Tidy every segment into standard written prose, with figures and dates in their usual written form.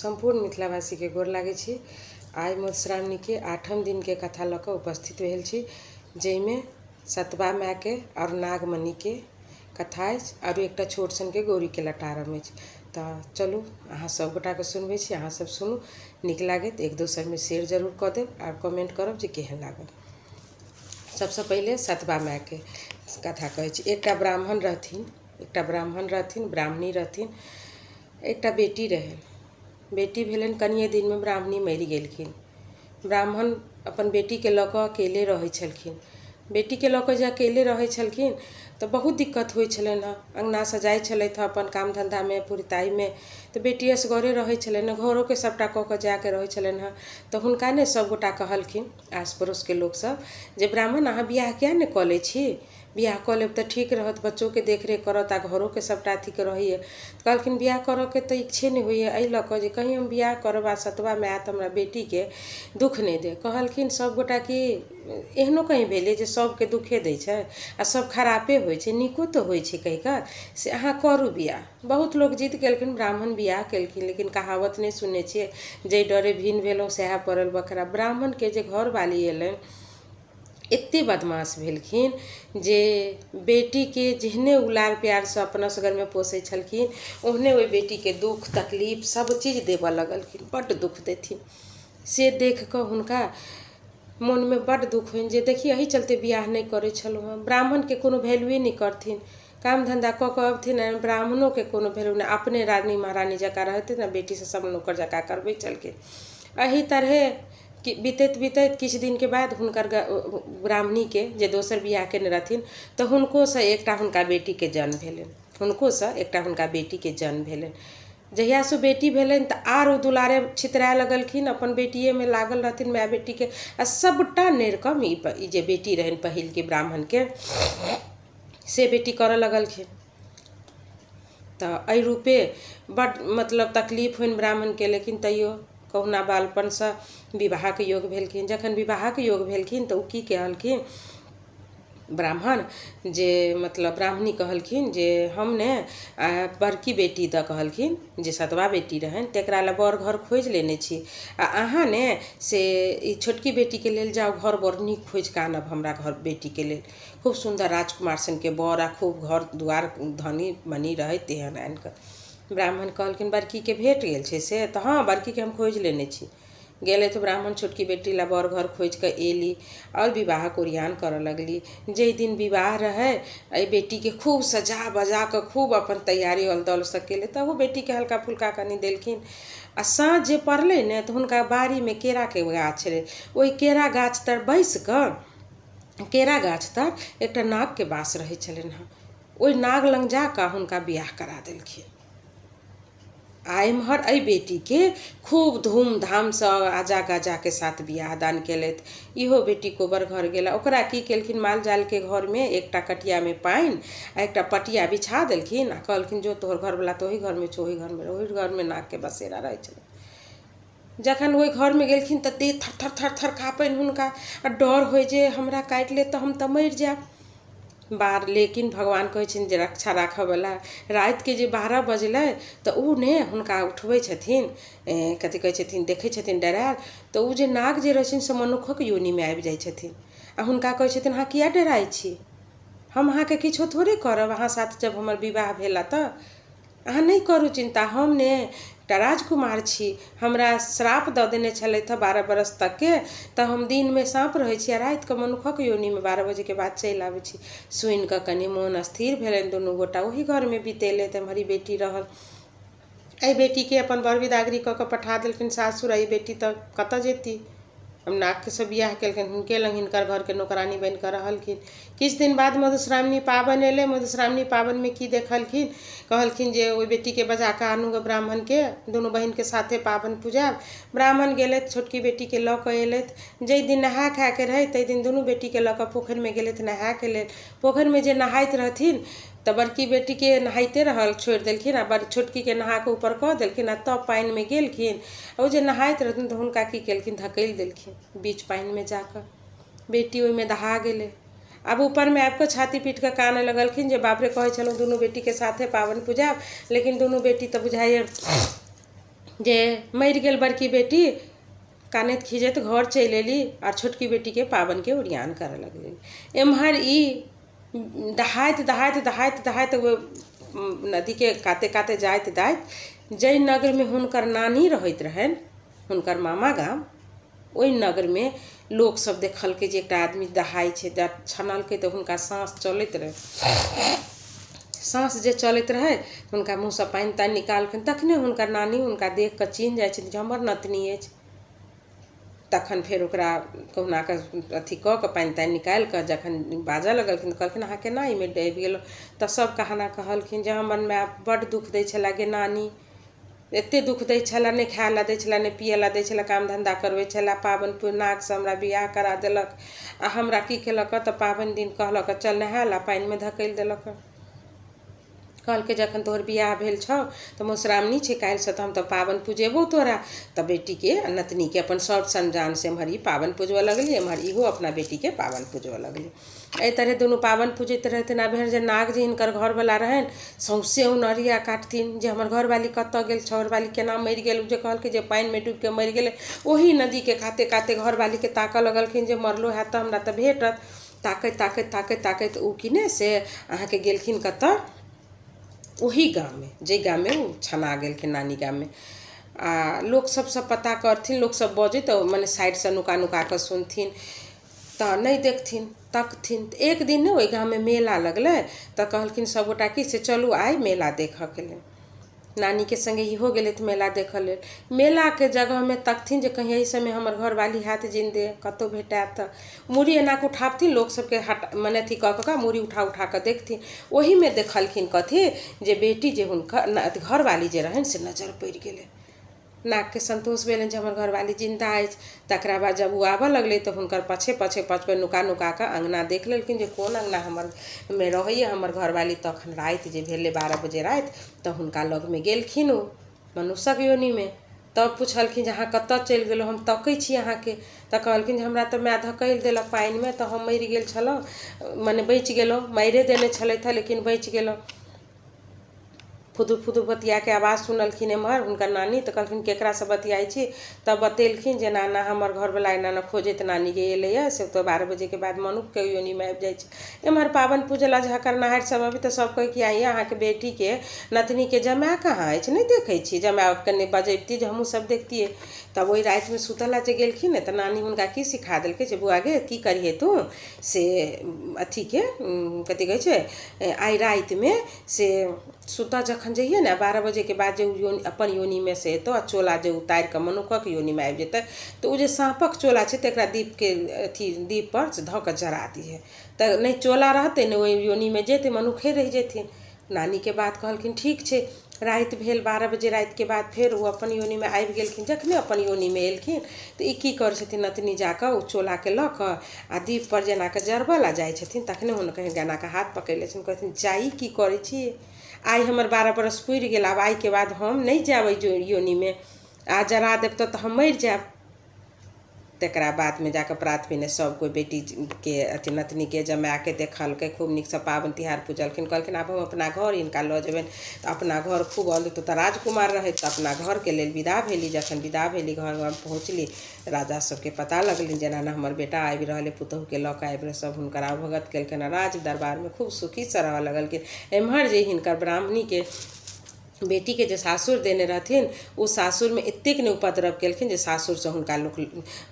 सम्पूर्ण मिथिलावासीके गोर लागै छी। आइ मधुश्रावणीके आठम दिनके कथा लऽ कऽ उपस्थित भेल छी, जाहिमे सतबा मायके आओर नागमणिके कथा अछि आओर एकटा छोट सनके गौरीके लटारम अछि। तऽ चलू अहाँ सब गोटाके सुनबै छी, अहाँ सब सुनू, नीक लागत एक दोसरमे शेयर जरूर कऽ देब आओर कमेंट करब जे केहन लागल। सबसँ पहिले सतबा मायके कथा कहै छी। एकटा ब्राह्मण रहथिन, एकटा ब्राह्मण रहथिन, ब्राह्मणी रहथिन, एकटा बेटी रहनि। बेटी भेलनि कनिए दिनमे ब्राह्मणी मरि गेलखिन। ब्राह्मण अपन बेटीके लऽ कऽ अकेले रहै छलखिन। बेटीके लऽ कऽ जे अकेले रहै छलखिन तऽ बहुत दिक्कत होइ छलनि हँ। अङ्गनासँ जाइ छलथि हँ अपन काम धन्धामे पुरताइमे, तऽ बेटी असगरे रहै छलनि हँ, घरोके सभटा कऽ कऽ जायके रहै छलनि हँ। तऽ हुनका ने सभगोटा कहलखिन आस पड़ोसके लोकसभ जे ब्राह्मण अहाँ बियाह किया नहि कऽ लै छी, बियाह कऽ लेब तऽ ठीक रहत, बच्चोके देखरेख करत आ घरोके सभटा अथीके रहैए। तऽ कहलखिन बियाह करऽके तऽ इच्छे नहि होइए, एहि लऽ कऽ जे कहीँ हम बियाह करब आ सतबा माय हमरा बेटीके दुःख नहि दे। कहलखिन सभगोटा कि एहनो कहीँ भेलै जे सभके दुःखे दै छै आ सभ खरापे होइ छै, नीको तऽ होइ छै कहि कऽ से अहाँ करू बियाह। बहुत लोक जिद केलखिन, ब्राह्मण बियाह केलखिन, लेकिन कहावत नहि सुनने छियै, जाहि डरे भिन्न भेलहुँ सएह पड़ल बखरा। ब्राह्मणके जे घरवाली अयलनि एते बदमाश भेलखिन जे बेटीके जेहने उलार प्यारसँ अपन असगरमे पोसै छलखिन ओहने ओहि बेटीके दुःख तकलीफ सब चीज देबऽ लगलखिन, बड्ड दुःख देथिन। से देख कऽ हुनका मोनमे बड्ड दुःख होइन जे देखी एहि चलते बियाह नहि करै छलहुँ हँ। ब्राह्मणके कोनो वैल्यूए नहि करथिन, काम धन्धा कऽ कऽ अबथिन, ब्राह्मणोके कोनो वैल्यू नहि, अपने रानी महारानी जकाँ रहथिन आ बेटीसँ सब नौकर जकाँ करबै छलखिन। एहि तरहे कि बीतैत बीतैत किछु दिनके बाद हुनकर ब्राह्मणीके जे दोसर बियाह केने रहथिन तऽ हुनकोसँ एकटा हुनका बेटीके जन्म भेलनि, हुनकोसँ एकटा हुनका बेटीके जन्म भेलनि। जहियासँ बेटी भेलनि तऽ आर ओ दुलारे छितराए लगलखिन, अपन बेटिएमे लागल रहथिन माय बेटीके, आ सभटा नेरकम ई जे बेटी रहनि पहिलके ब्राह्मणके से बेटी करऽ लगलखिन। तऽ एहि रूपे बड्ड मतलब तकलीफ होइन ब्राह्मणके, लेकिन तैयो कहुना बालपनसँ विवाहके योग भेलखिन। जखन विवाहके योग भेलखिन तऽ ओ की कहलखिन ब्राह्मण जे मतलब ब्राह्मणी कहलखिन जे हम ने बड़की बेटी दऽ कहलखिन जे सतबा बेटी रहनि तकरा लए बर घर खोजि लेने छी आ अहाँ ने से ई छोटकी बेटीके लेल जाउ घर बड़ नीक खोजि कऽ आनब हमरा घर बेटीके लेल, खूब सुन्दर राजकुमार सनके बर आ खूब घर दुआर धनी मनी रहै तेहन आनि कऽ। ब्राह्मण कहलखिन बड़कीके भेट गेल छै से? तऽ हँ बड़कीके हम खोजि लेने छी। गेलथि ब्राह्मण छोटकी बेटी ला बर घर खोजि कऽ एली आओर विवाहक ओरियान करऽ लगली। जाहि दिन विवाह रहै एहि बेटीके खूब सजा बजा कऽ खूब अपन तैयारी अल दलसँ केलथि, तहू बेटीके हल्का फुल्का कनि देलखिन। आ साँझ जे पड़लै ने तऽ हुनका बाड़ीमे केराके गाछ रहै, ओहि केरा गाछ तर बैसि कऽ केरा गाछ तर एकटा नागके वास रहै छलनि हँ, ओहि नाग लग जा कऽ हुनका बियाह करा देलखिन। आ एम्हर एहि बेटीके खूब धूमधामसँ आजा गाजाके साथ बियाह दान केलथि। इहो बेटी कोबर घर गेला, ओकरा की केलखिन माल जालके घरमे एकटा कटियामे पानि आ एकटा पटिया बिछा देलखिन आ कहलखिन जो तोहर घरवला तऽ ओहि घरमे छौ, ओहि घरमे, ओहि घरमे नागके बसेरा रहै छलै। जखन ओहि घरमे गेलखिन तऽ देह थर थर थर थर काँपनि हुनका आ डर होइ जे हमरा काटि लेत तऽ हम तऽ मरि जायब बार। लेकिन भगवान कहै छथिन जे रक्षा राखऽवला। रातिके जे 12 बजलै तऽ ओ ने हुनका उठबै छथिन, कथी कहै छथिन, देखै छथिन डरायल तऽ ओ जे नाग जे रहै छथिन से मनुक्खक योनिमे आबि जाइ छथिन आ हुनका कहै छथिन अहाँ किया डराइ छी, हम अहाँके किछो थोड़े करब, अहाँ साथ जब हमर विवाह भेला तऽ अहाँ नहि करू चिन्ता, हम ने एकटा राजकुमार छी, हमरा श्राप दऽ देने छलथि हँ 12 बरस तकके, तऽ हम दिनमे साँप रहै छी आ रातिके मनुक्खक योनिमे 12 बजेके बाद चलि आबै छी। सुनि कऽ कनि मोन स्थिर भेलनि, दुनू गोटा ओहि घरमे बितेलथि। एम्हर ई बेटी रहल, एहि बेटीके अपन बर बिदागरी कऽ कऽ पठा देलखिन सासुर। एहि बेटी तऽ कतऽ जेती, हम नागके से बियाह केलखिन, हुनके लग हिनकर घरके नौकरानी बनि कऽ रहलखिन। किछु दिन बाद मधुश्रावणी पाबनि एलै। मधुश्रावणी पाबनिमे की देखलखिन, कहलखिन जे ओहि बेटीके बजा कऽ आनू गऽ ब्राह्मणके, दुनू बहिनके साथे पाबनि पूजायब। ब्राह्मण गेलथि, छोटकी बेटीके लऽ कऽ एलथि। जाहि दिन नहा खायके रहै ताहि दिन दुनू बेटीके लऽ कऽ पोखरिमे गेलथि नहायके लेल। पोखरिमे जे नहाइत रहथिन तऽ बड़की बेटीके नहाइते रहल छोड़ि देलखिन आ बड़ छोटकीके नहा कऽ ऊपर कऽ देलखिन आ तब पानिमे गेलखिन। ओ जे नहाइत रहथिन तऽ हुनका की केलखिन, धकेलि देलखिन बीच पानिमे जाकऽ, बेटी ओहिमे दहा गेलै। आब ऊपरमे आबि कऽ छाती पीट कऽ कानऽ लगलखिन जे बाप रे, कहै छलहुँ दुनू बेटीके साथे पाबनि पूजायब, लेकिन दुनू बेटी तऽ बुझाइए जे मरि गेल बड़की बेटी, कानैत खीजैत घर चलि एली आर छोटकी बेटीके पाबनिके ओरियान करऽ लगली। एम्हर ई दहाइत दहाइत दहाइत दहाइत नदीके काते काते जाइत जाइत जाहि नगरमे हुनकर नानी रहैत रहनि, हुनकर मामा गाम, ओहि नगरमे लोकसभ देखलकै जे एकटा आदमी दहाइ छै। छनलकै तऽ हुनका साँस चलैत रहै। साँस जे चलैत रहै, हुनका मुँहसँ पानि तानि निकाललखिन। तखने हुनकर नानी हुनका देख कऽ चिन्ह जाइ छथिन जे हमर नतनी अछि। तखन फेर ओकरा कहुना कऽ अथी कऽ कऽ पानि तानि निकालि कऽ जखन बाजऽ लगलखिन, कहलखिन, अहाँ केना एहिमे डूबि गेलहुँ? तऽ सब कहाना कहलखिन जे हमर माय बड्ड दुःख दै छलै गे नानी, एते दुःख दै छलै, नहि खाय लए दै छलै, नहि पियै लए दै छलै, काम धन्धा करबै छलै। पाबनि नागसँ हमरा बियाह करा देलक आ हमरा की केलक तऽ पाबनि दिन कहलक चल नहाय लए, पानिमे धकेलि देलक। कहलकै जखन तोहर बियाह भेल छौ तऽ मधुश्रावणी छै काल्हिसँ, तऽ हम तऽ पाबनि पुजेबौ तोरा। तऽ बेटीके नतनीके अपन सर संजानसँ एम्हर ई पाबनि पुजबऽ लगली, एम्हर इहो अपना बेटीके पाबनि पुजबऽ लगली। एहि तरहे दुनू पाबनि पूजैत रहथिन। आ भेल जे नाग जे हिनकर घरवला रहनि, सौँसे उनरिया काटथिन जे हमर घरवाली कतऽ गेल, घरवाली केना मरि गेल। ओ जे कहलकै जे पानिमे डूबिके मरि गेलै, ओही नदीके काते काते घरवालीके ताकऽ लगलखिन जे मरलो हैत तऽ हमरा तऽ भेटत। ताकैत ताकैत ताकैत ताकैत ओ कि ने से अहाँके गेलखिन कतऽ, ओही गाममे जाहि गाममे ओ छना गेलखिन, नानी गाममे। आ लोक सबसँ पता करथिन, लोकसब बजै तऽ मने साइडसँ नुका नुका कऽ सुनथिन, तऽ नहि देखथिन, तकथिन। एक दिन ने ओहि गाममे मेला लगलै, तऽ कहलखिन सबगोटा कि से चलू आइ मेला देखऽके लेल। नानीके सङ्गे इहो गेलथि मेला देखऽ लेल। मेलाके जगहमे तकथिन जे कहीं एहि सबमे हमर घरवाली हैत जिन्दे, कतहु भेटाएत। तऽ मूड़ी एना कऽ उठाबथिन, लोक सबके हट मने अथी कऽ कऽ मूड़ी उठा उठा कऽ देखथिन। ओहीमे देखलखिन कथी जे बेटी जे हुनकर घरवाली जे रहनि से नजर पड़ि गेलै। नागके सन्तोष भेलनि जे हमर घरवाली जिन्दा अछि। तकरा बाद जब ओ आबऽ लगलै तऽ हुनकर पाछे पाछे पाछे नुका नुका कऽ अङ्गना देख लेलखिन जे कोन अङ्गना हमर मे रहैए हमर घरवाली। तखन राति जे भेलै 12 बजे राति, तऽ हुनका लगमे गेलखिन ओ मनुष्यक योनिमे। तब पुछलखिन जे अहाँ कतऽ चलि गेलहुँ, हम तकै छी अहाँके। तऽ कहलखिन जे हमरा तऽ माय धकेलि देलक पानिमे तऽ हम मरि गेल छलहुँ, मने बचि गेलहुँ, मारिए देने छलथि हँ लेकिन बचि गेलहुँ। फुदुर फुदुर बतियाके आवाज सुनलखिन एम्हर हुनकर नानी, तऽ कहलखिन केकरासँ बतियाइ छी? तब बतेलखिन जे एना एना हमर घरवला एना एना खोजैत नानीके एलैए, से तऽ 12 बजेके बाद मनुखके योनिमे आबि जाइ छै। एम्हर पाबनि पूजला झकर नहारि सब अबै तऽ सब कहै कि आइये अहाँके बेटीके नतनीके जमाए कहाँ अछि, नहि देखै छी? जमाए कनि बजैबती जे हमहूँ सब देखतियै। तब ओहि रातिमे सुतऽ लए जे गेलखिन ने, तऽ नानी हुनका की सिखा देलकै जे बौआ गे, की करिहे तू से अथीके कथी कहै छै, आइ रातिमे से सुतऽ जखन जइहे ने, 12 बजेके बाद जे ओ अपन योनिमे से एतौ आ चोला जे उतारि कऽ मनुखक योनिमे आबि जेतै, तऽ ओ जे साँपक चोला छै तकरा दीपके अथी दीपपर से धऽ कऽ जरा दिहे, तऽ नहि चोला रहतै, नहि ओहि योनिमे जेतै, मनुखे रहि जेथिन। नानीके बात कहलखिन ठीक छै। राति भेल, 12 बजे रातिके बाद फेर ओ अपन योनिमे आबि गेलखिन। जखने अपन योनिमे एलखिन तऽ ई की करै छथिन, नतनी जाकऽ ओ चोलाके लऽ कऽ आ दीपपर जेना कऽ जरबऽ लए जाइ छथिन, तखने हुनकर एना कऽ हाथ पकड़ि लै छथिन। कहथिन जाइ की करै छी, आइ हमर 12 बरस पुरि गेल, आब आइके बाद हम नहि जायब एहि योनिमे, आ जरा देब तऽ हम मरि जायब। तकरा बादमे जाकऽ प्रात भेने सब कोइ बेटीके अथी नतनीके जमाएके देखलकै, खूब नीकसँ पाबनि तिहार पूजलखिन। कहलखिन आब हम अपना घर हिनका लऽ जेबनि। तऽ अपना घर खूब तऽ राजकुमार रहथि, तऽ अपना घरके लेल विदा भेली। जखन विदा भेली, घर पहुँचली, राजा सबके पता लगलनि जे एना एना हमर बेटा आबि रहल अइ, पुतहुके लऽ कऽ आबि रहल। सब हुनकर आवभगत केलखिन आ राज दरबारमे खूब सुखीसँ रहऽ लगलखिन। एम्हर जे हिनकर ब्राह्मणीके बेटीके जे सासुर देने रहथिन, ओ सासुरमे एतेक ने उपद्रव केलखिन जे सासुरसँ हुनका लोक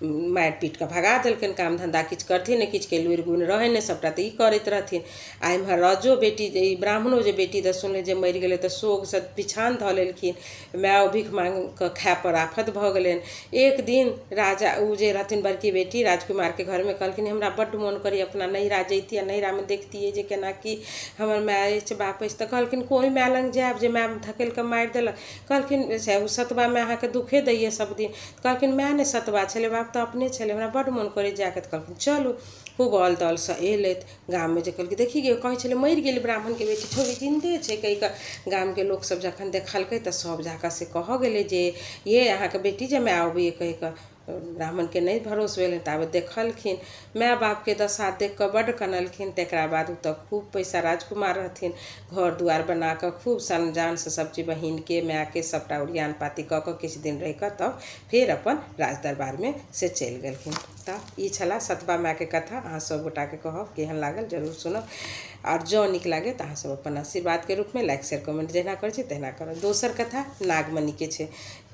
मारि पीट कऽ भगा देलकनि। काम धन्धा किछु करथिन नहि, किछुके लुरि गुण रहै नहि, सभटा तऽ ई करैत रहथिन। आ एम्हर राजो बेटी जे ई ब्राह्मणो जे बेटी दऽ सुनलै जे मरि गेलै, तऽ शोकसँ बिछान धऽ लेलखिन। माय भीख माँगि कऽ खायपर आफत भऽ गेलनि। एक दिन राजा ओ जे रहथिन बड़की बेटी राजकुमारके घरमे कहलखिन हमरा बड्ड मोन करैए अपना नैहरा जैतियै, नैहरामे देखतियै जे केना की हमर माय अछि, बाप अछि। तऽ कहलखिन कोइ माय लग जायब जे माय धकेलि कऽ मारि देलक? कहलखिन से ओ सतबा माय अहाँके दुखे दैए सब दिन। कहलखिन माय नहि सतबा छलै, बाप तऽ अपने छलै, हमरा बड्ड मोन करैए जायके। तऽ कहलखिन चलू। खूब औल दौलसँ एलथि। गाममे जे कहलकै देखी गे, कहै छलै मरि गेलै ब्राह्मणके बेटी, छौड़ी जिन्दे छै कहि कऽ। गामके लोकसब जखन देखलकै तऽ सब जाकऽ से कहऽ गेलै जे ये अहाँके बेटी जमाए अबैए कहि कऽ। ब्राह्मणके नहि भरोस भेलनि। ताबे देखलखिन, माय बापके दशा देख कऽ बड्ड कनलखिन। तकरा बाद ओतऽ खूब पैसा, राजकुमार रहथिन, घर दुआरि बना कऽ खूब जानसँ सब चीज बहिनके मायके सबटा ओरियान पाती कऽ कऽ किछु दिन रहि कऽ तब फेर अपन राज दरबारमे से चलि गेलखिन। तऽ ई छलाह सतबा मायके कथा। अहाँ सब गोटाके कहब केहन लागल जरूर सुनब, आओर जँ नीक लागे तऽ अहाँ सब अपन आशीर्वादके रूपमे लाइक शेयर कमेंट जहिना करै छी तहिना करब। दोसर कथा नागमणिके छै,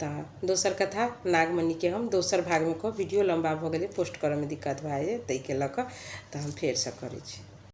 तऽ दोसर कथा नागमणिके हम दोसर भागमे कहब। वीडियो लम्बा भऽ गेलै, पोस्ट करऽमे दिक्कत भए जाइ ताहिके लऽ कऽ, तऽ हम फेरसँ करै छी।